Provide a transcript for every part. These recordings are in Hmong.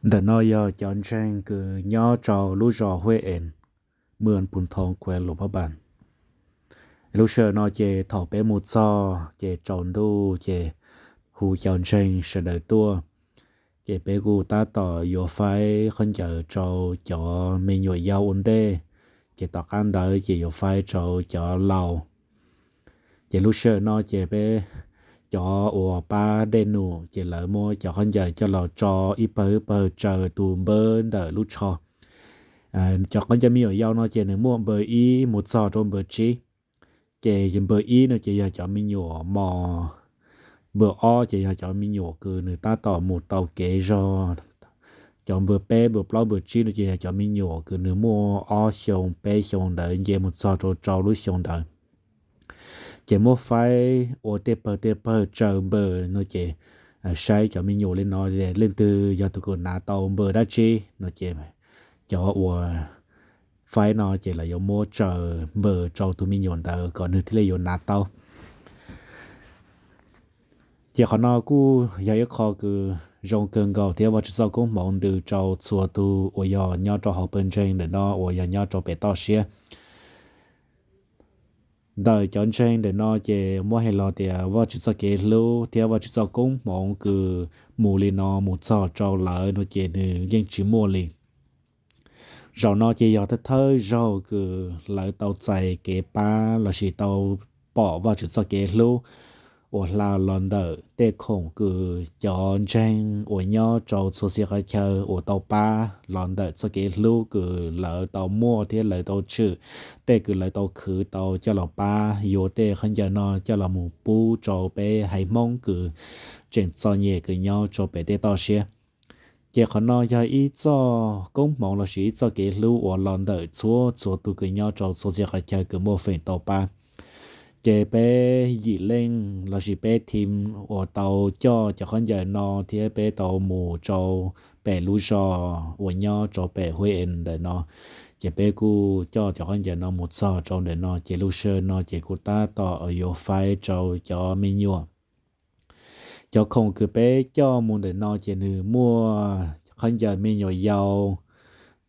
Ntawm no yog cov ntseeg kws nyob rau lub zos Huaj Ees, mws Pus Thoo, Kuv Lus Phab Npas. Lub sij hawm no ces thaum peb mus txog ces tsaus ntuj ces hu cov ntseeg sawv daws tuaj, ces peb kuj tab tom yuav faib khaub ncaws rau cov me nyuam yau ua ntej, ces tom qab ntawd ces yuav faib rau cov laus. Ces lub sij hawm no ces peb cov uas pab dej num ces lawv muab cov khaub ncaws coj los tso ib pawg ib pawg tsaws tus npawb ntawm lub tsho. Cov khaub ncaws me nyuam yau no ces nws muaj npawb ib mus txog rau npawb tsib. Ces npawb ib no ces yog cov me nyuam mos, npawb ob ces yog cov me nyuam kws nws tab tom mus tau kev zog, cov npawb peb, npawb plaub, npawb tsib no ces yog cov me nyuam kws nws muaj ob xyoo peb xyoo ntawd nce mus txog rau rau lub xyoo ntawd. Ces muab faib ua tej pawg tej pawg tsaws npawb no ces saib cov me nyuam li no leej twg yog tus kws hnav tau npawb dab tsi no ces cov uas faib no ces lawv yuav muab tsaws npawb rau tus me nyuam ntawd kom nws thiaj li yuav hnav tau. Ces qhov no kuj yog ib qho kws zoo kawg nkaus thiab Vajtswv txoj koob hmoov ntws rau txhua tus uas yog nyob rau hauv pawg ntseeg ntawm no uas yog nyob rau pem toj siab. Ntawm cov ntseeg ntawm no ces muab hais los tias Vajtswv txoj kev hlub thiab Vajtswv txoj koob hmoov kws mus li no mus txog rau lawv no ces nws yeej tsis muaj li. Zaum no ces yog thawj thawj zaug kws lawv tau txais kev pab lossis tau pom Vajtswv txoj kev hlub uas hla los ntawm tej khoom kws cov ntseeg uas nyob rau txhua txhia qhov chaw uas tau pab los ntawm txoj kev hlub kws lawv tau muaj thiab lawv tau tshwm, tej kws lawv tau khwv tau coj los pab yuav tej khaub ncaws no coj los mus pub rau peb haiv Hmoob kws tseem txom nyem kws nyob rau pem tej toj siab. Ces qhov no yog ib txoj koob hmoov lossis ib txoj kev hlub uas los ntawm txhua txhua tus kws nyob rau txhua txhia qhov chaw kws muaj feem tau pab. Ces peb yim leej lossis peb team uas tau coj cov khaub ncaws no thiab peb tau mus rau pem lub zos uas nyob rau pem Huaj Ees ntawm no, ces peb kuj coj cov khaub ncaws no mus txog rau ntawm no ces lub sij hawm no ces kuv tab tom yuav faib rau cov me nyuam. Cov khoom kws peb coj mus ntawm no ces nws muaj khaub ncaws me nyuam yaus,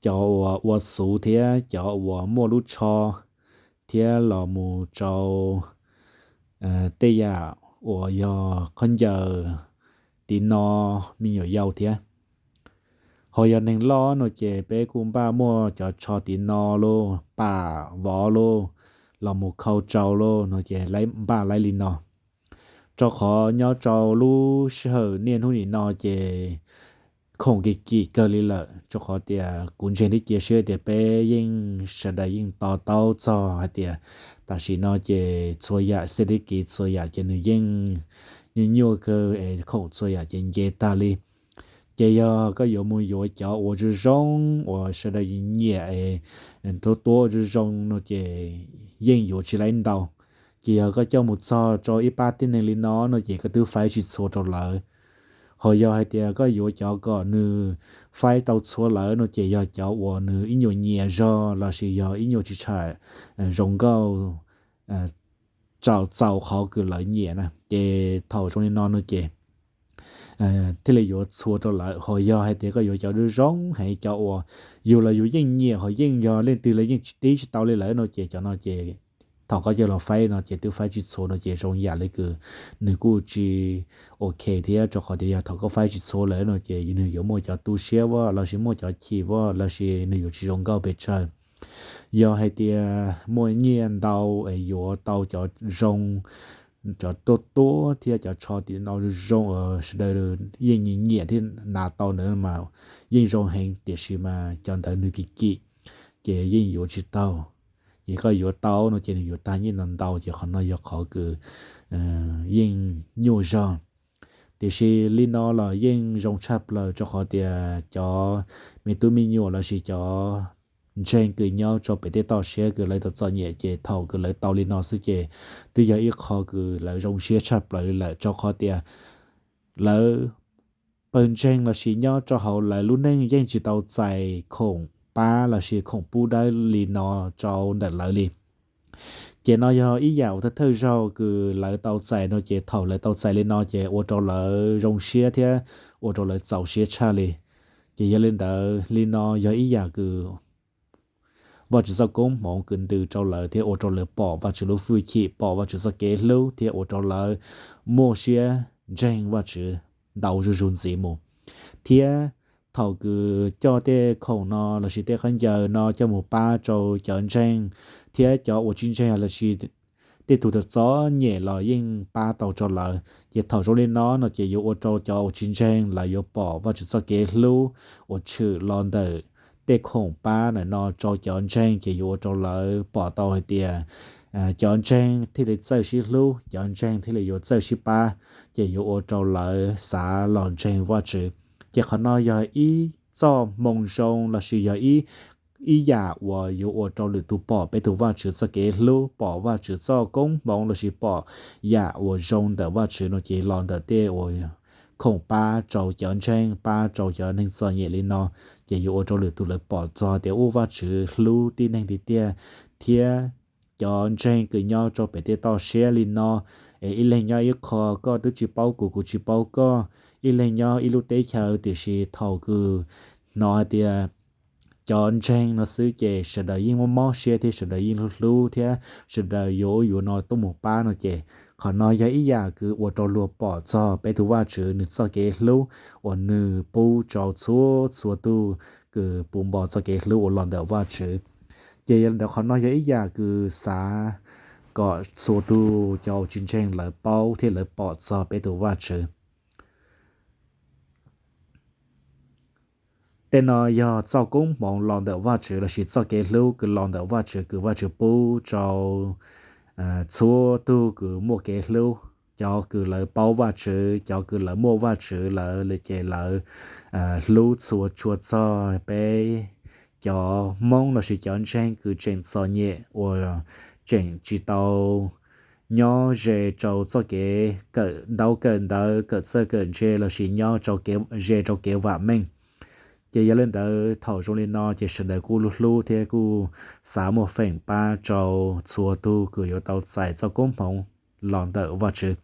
cov uas ua xuv thiab cov uas muaj lub tsho, thiab los mus rau tej yam uas yog khaub ncaws tiv no me nyuam yaus thiab. Ho yog neeg loj no ces peb kuj npaj muaj cov tsho tiv no lauj, pam vov lauj, los mus khau rau lauj no ces npaj laib li no. Rau qhov nyob rau lub sij hawm niaj hnub nim no ces khoom kim kim kawg li lawm, rau qhov tias kuv ntseeg thiab cia siab tias peb yeej sawv daws yeej to taub txog hais tias tam sim no ces txhua yam xej tib kiv txhua yam ces nws yeej nyuaj kawg es khoom txhua yam ces nce tag li. Ces yog koj yuav mus yuav cov uas zoo zoo uas sawv daws nyiam es tuab tuab zoo zoo no ces yeej yuav tsis laib ntau. Ces yog koj coj mus txog rau ib pab tib neeg li no no ces koj twb faib tsis txhua rau lawv. Ho yog hais tias koj yuav cov kom nws faib tau txhua lawm no ces yog cov uas nws ib nyuag nyiam zog lossis yog ib nyuag tsis tsham zoo nkauj tsaus txaus qhov kws lawv nyiam na, ces thaum zoo li no no ces thiaj li yuav txhua rau lawv. Ho yog hais tias koj yuav cov zoo zoo heev, cov uas yus los yus yeej nyiam ho yeej yog leej twg los yeej tsis tib tsis tau li lawm no ces cov no ces thaum koj coj los faib no ces twb faib tsis txhua no ces zoo yam li kws nws kuj tsis ok thiab, rau qhov tias yog thaum koj faib tsis txhua lawm no ces nws yuav muaj cov tu siab vaj lossis muaj cov chim vaj lossis nws yuav tsis zoo nkauj pes tsawg. Yog hais tias muaj nyiaj ntau es yuav tau cov zoo, cov tuab tuab thiab cov tsho tim no zoo zoo uas sawv daws yeej nyiam nyiam thiab hnav tau ntawd mas yeej zoo heev, tiam sis mas cov ntawd nws kim kim ces yeej yuav tsis tau. Ces koj yuav tau no ces nws yuav tag nyiaj ntau ntau, ces qhov no yog qhov kws yeej nyuaj zog. Tiam sis li no los yeej zoo tshaj plaws rau qhov tias cov me tub me nyuam lossis cov ntseeg kws nyob rau pem tej toj siab kws lawv tau txom nyem ces thaum kws lawv tau li no xwb ces twb yog ib qho kws lawv zoo siab tshaj plaws li lawm, rau qhov tias lawv pawg ntseeg lossis nyob rau hauv lawv lub neej yeej tsis tau txais khoom pab lossis khoom pub dawb li no rau ntawm lawv li. Ces no yog ib yam uas thawj thawj zaug kws lawv tau txais no ces thaum lawv tau txais li no ces ua rau lawv zoo siab thiab ua rau lawv txaus siab tshaj li. Ces yog li ntawd, li no yog ib yam kws Vajtswv txoj koob hmoov kws ntws rau lawv thiab ua rau lawv pom Vajtswv lub fwj chim, pom Vajtswv txoj kev hlub thiab ua rau lawv muaj siab ntseeg Vajtswv ntau zuj zus ntxiv mus. Thiab thaum kws coj tej khoom no lossis tej khaub ncaws no coj mus pab rau cov ntseeg thiab cov uas tsis ntseeg lossis tej tug txom nyem los yeej pab tau rau lawv. Ces thaum zoo li no no ces yuav ua rau cov uas tsis ntseeg lawv yuav pom Vajtswv txoj kev hlub uas tshwm los ntawm tej khoom pab ntawm no rau cov ntseeg, ces yuav ua rau lawv pom tau hais tias cov ntseeg thiaj li txawj sib hlub, cov ntseeg thiaj li yuav txawj sib pab, ces yuav ua rau lawv xav los ntseeg Vajtswv. Ces qhov no yog ib txoj hmoo zoo lossis yog ib yam uas yuav ua rau lwm tus pom peb tus Vajtswv txoj kev hlub, pom Vajtswv txoj koob hmoov lossis pom yam uas zoo ntawm Vajtswv no ces los ntawm tej uas khoom pab rau cov ntseeg, pab rau cov neeg txom nyem li no, ces yuav ua rau lwm tus lawv pom txog tias ua Vajtswv hlub tib neeg tiag tiag. Thiab cov ntseeg kws nyob rau pem tej toj siab li no es ib leeg nyob ib qho, koj twb tsis paub kuv, kuv tsis paub koj, ib leeg nyob ib lub teb chaws, tiam sis thaum kws hnov hais tias cov ntseeg no xwb ces sawv daws yeej mob mob siab thiab sawv daws yeej hlub hlub thiab sawv daws yuav ub yuav no tuaj mus pab no ces qhov no yog ib yam kws ua rau luag pom txog peb tus Vajtswv nws txoj kev hlub uas nws pub rau txhua txhua tug kws puv npo txoj kev hlub uas los ntawm Vajtswv. Ces yog li ntawd qhov no yog ib yam kws xav kom txhua tug cov uas tsis ntseeg lawv paub thiab lawv pom txog peb tus Vajtswv. Tej no yog txoj koob hmoov los ntawm Vajtswv lossis txoj kev hlub kws los ntawm Vajtswv kws Vajtswv pub rau txhua tug kws muaj kev hlub. Cov kws lawv paub Vajtswv, cov kws lawv muaj Vajtswv lawm ces lawv hlub txhua txhua txog peb cov Hmoob lossis cov ntseeg kws tseem txom nyem uas tseem tsis tau nyob ze rau txoj kev kawm ntaub kawm ntawv, kawm txawj kawm ntse lossis nyob ze rau kev vam meej. Ces yog li ntawd thaum zoo li no ces sawv daws kuj hlub hlub thiab kuj xav muaj feem pab rau txhua tug kws yuav tau txais txoj koob hmoov los ntawm Vajtswv.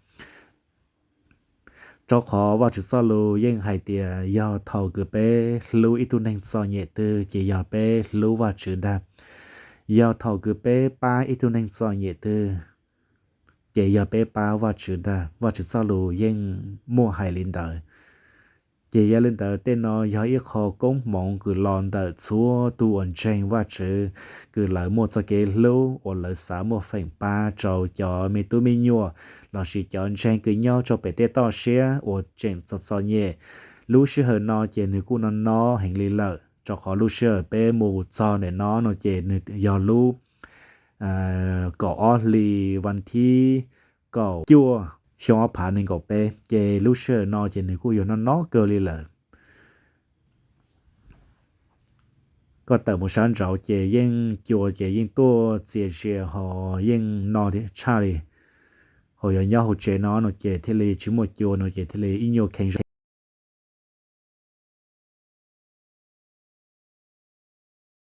Rau qhov Vajtswv txoj lus yeej hais tias yog thaum kws peb hlub ib tug neeg txom nyem twg ces yog peb hlub Vajtswv ntag. Yog thaum kws peb pab ib tug neeg txom nyem twg ces yog peb pab Vajtswv ntag. Vajtswv txoj lus yeej muaj hais li ntawd. Ces yog li ntawd tej no yog ib qho koob hmoov kws los ntawm txhua tug uas ntseeg Vajtswv, kws lawv muaj txoj kev hlub uas lawv xav muaj feem pab rau cov me tub me nyuam lossis cov ntseeg kws nyob rau pem tej toj siab uas tseem txom txom nyem. Lub sij hawm no ces nws kuj no no heev li lawm, rau qhov lub sij hawm peb mus txog ntawm no no ces nws yog lub kaum ob hlis vas thib kaum cuaj xyoo ob phav nees nkaum peb, ces lub sij hawm no ces nws kuj yog no no kawg li lawm. Koj tawm mus sab nraud ces yeej cua ces yeej tuaj txias zias ho yeej no tshaj li. Ho yog nyob hauv tsev no no ces thiaj li tsis muaj cua no ces thiaj li ib nyuag kheev zog.